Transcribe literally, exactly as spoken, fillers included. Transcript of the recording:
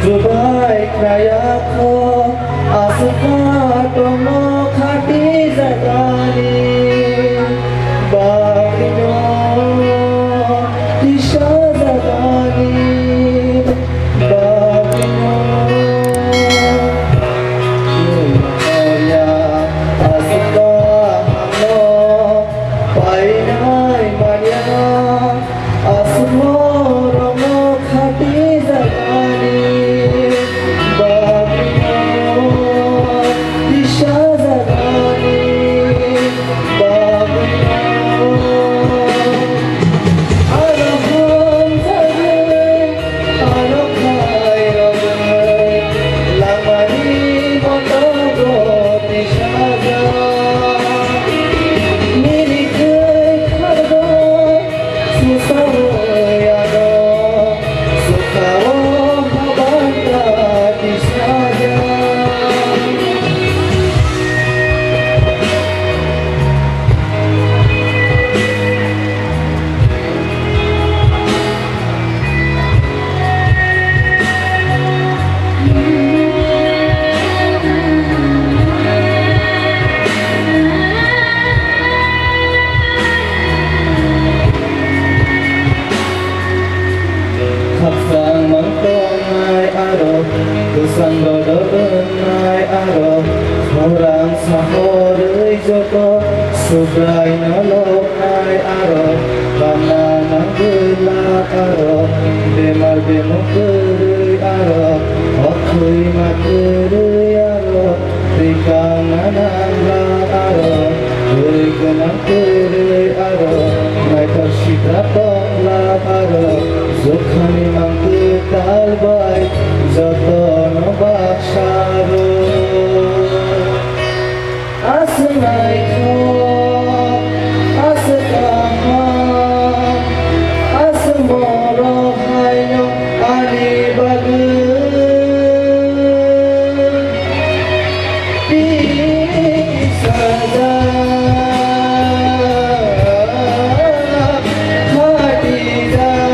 Bai khnaya kho, aswk kha tongno khati jagani bagwino, tisa jagani bagwino. Oya, aswk kha hano painai manya. Aswk norokno khati jagani bagwino, tisa jagani bagwino. Ano hamjagwi, ano khairogwi, langmani motogo tisajak. Nini thwi khargo, Sukha-o yano, sukha-o habanta tisajak. Khakchang mang tongnai aro, kwchang dodor wngnai aro, khorang sahorwi joto Subraino lobnai aro, bana nang bwla aro, bemar bemuk kwrwi aro, okhwima kwrwi aro, twi kangna nangla aro, kwrwi gwnang kwrwi aro, naithok sitra tongla aro, jokhani mang kwtal bai jotono baksa rw. Aswk naithok, aswk kaham, aswk borok haino ani bagwi. Tisajak, khatijak.